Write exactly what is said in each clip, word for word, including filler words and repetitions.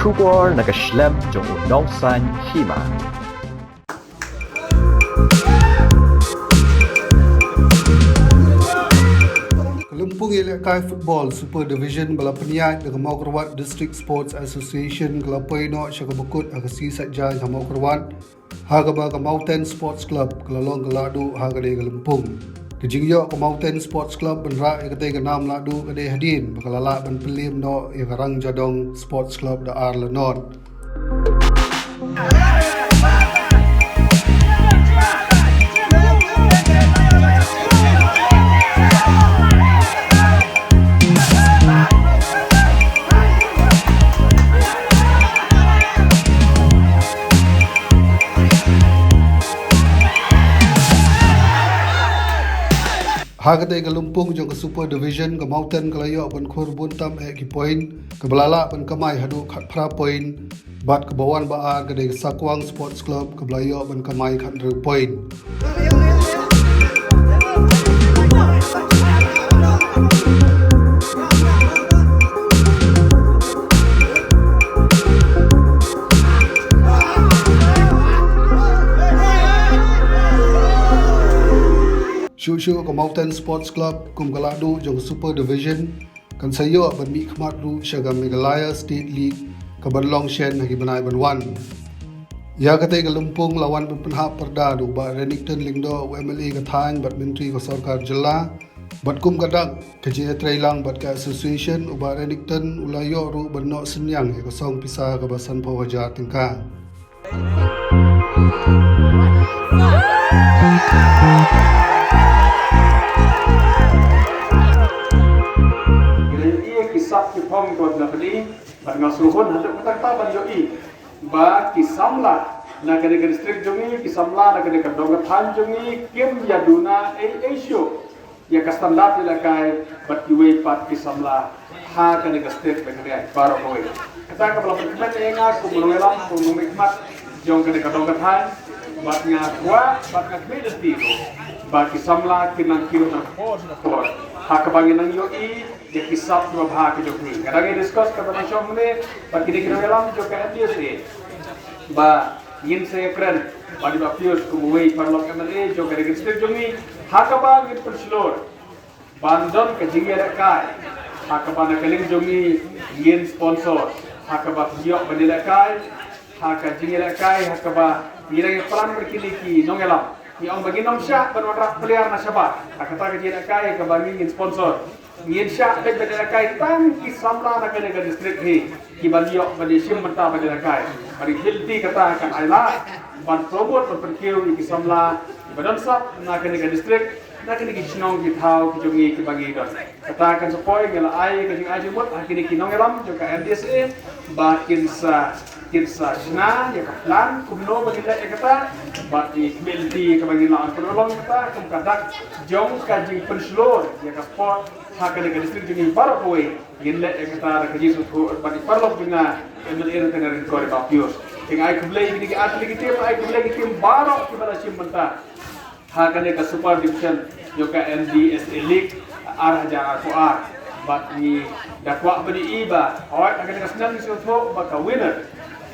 Khubor na ka shlem jong u nongsan hima. Ka lympung ïalehkai football Super Division ba la pynïaid da ka Mawkyrwat District Sports Association ka la poi noh sha kaba kut ha ka sngi Saitjaiñ ha Mawkyrwat, ha kaba ka Mountain Sports Club ka la long ka lahduh ha katei ka lympung. Ka jingïoh ka Mountain Sports Club ban rah ïa katei ka nam lahduh ka dei hadien ba ka la lah ban pynliem noh ïa ka Rangjadong Sports Club da ar la nod. Ha katei ka lympung jong ka Super Division, ka Mountain ka la ïoh ban khur bun tam eh ki point, kaba la lah ban kamai haduh khatphra point, bad kaba wan ba ar ka dei ka Sakwang Sports Club kaba la ïoh ban kamai khathynriew point. Shuh shuh ka Mountain Sports Club kum ka lahduh jong ka Super Division kan sa ïoh ban mihkhmat ruh sha ka Meghalaya State League kaban long shen ha ki bnai ban wan. Ïa katei ka lympung la wan ban pynhap pyrda da u Bah Renikton Lyngdoh, u M L A ka thaiñ bad Myntri ka Sorkar Jylla. Bad kum ka dak ka jingïatreilang bad ka association, u Bah Renikton u la ïoh ruh ban noh synñiang ïa ka song pisa kaba sanphew hajar tyngka. Ngi la ïohi ïa ki sap ki phong kaba la pynïaid, bad nga sngewhun haduh katta katta ban ïohi ba ki samla na kane ka district jong ngi, ki samla na kane ka dong ka thaiñ jong ngi, kim ïa duna ei ei shuh ïa ka standard ïalehkai bad kiwei pat ki samla ha kane ka state Meghalaya baroh kawei. Kata kaba la pynkhmat ïa nga kum u nongïalam, kum u nongmihkhmat jong kane ka dong ka thaiñ, bad nga kwah bad nga khmih lynti ruh ba ki samla kin nang kiew na por na por ha kaba ngin nang ïohi ïa ki sap kiba bha ki jong ngi. Nga dang ïa discuss kaba nang shong hangne bad kine ki nongïalam jong ka M D S A ba ngin sa ïakren bad i Bah Pius kum uwei paralok M L A jong ka district jong ngi ha kaba ngin pynshlur ban don ka jingïalehkai ha kaba na ka liang jong ngi ngin sponsor ha kaba phi ïoh ban ïalehkai ha ka jingïalehkai ha kaba ngi dang ïa plan bad kine ki nongïalam. Ngi ong ba ngin ym shah ban wanrah player na shabar ha kata ka jingïalehkai ha kaba ngi ngin sponsor. Ngin shah peit ban ïalehkai tang ki samla na kane ka district hi kiban ïoh ban ïashim bynta ban ïalehkai. Bad ngi khmih lynti kata kan ailad ban promote ban pynkiew ïa ki samla kiba don sap na kane ka district, na kine ki shnong ki thaw ki jong ngi kiba ngi don. Kata kan sa poi, ngi la ai ka jingai jingmut ha kine ki nongïalam jong ka M D S A ba kin sa, kin sa shna ïa ka plan kumno ba kin leh ïa kata. Bad ngi khmih lynti kaba ngin la pynlong kata kum ka dak jong ka jingpynshlur ïa ka sport ha kane ka district jong ngi baroh kawei. Ngin leh ïa kata da ka jingsngewthuh bad i paralok jong nga M L A na tnga ri kor i Bah Pius. Te nga ai khublei ïa kine ki artylli ki team, ai khublei ïa ki team baroh kiba la shim bynta ha kane ka Super Division jong ka M D S A League ar hajar arphew ar. Bad ngi da kwah ban ïohi ba hooid ha kane ka snem ngi sngewthuh ba ka winner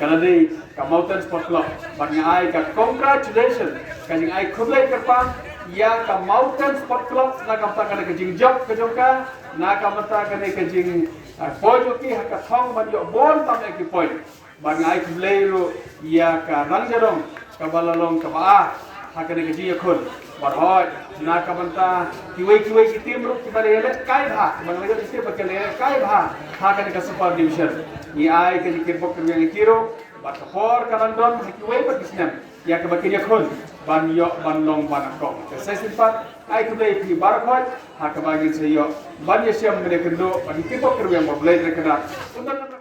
ka la dei ka Mountain Sport Club. Bad nga ai ka congratulation, ka jingai khublei kyrpang ïa ka Mountain Sport Club na ka bynta kane ka jingjop ka jong ka, na ka bynta kane ka jing, ah, poi jong ki ha ka thong ban ïoh bun tam eh ki point. Bad nga ai khublei ruh ïa ka Rangjadong kaba la long kaba ar ha kane ka jingïakhun. Bad hooid na ka bynta kiwei kiwei ki team ruh kiba la ïalehkai bha, kiba la ïalehkai bha ha kane ka Super Division. Ngi ai ka jingkyrpad kyrwiang ïa ki ruh bad ka por ka dang don ha kiwei pat ki snem ïa kaba kin ïakhun ban ïoh ban long ba nyngkong. Te sa shisien pat ai khublei ïa phi baroh khoit ha kaba ngin sa ïoh ban ïashem ban ïakynduh bad ngi kyrpad kyrwiang ba U Blei un kyrkhu.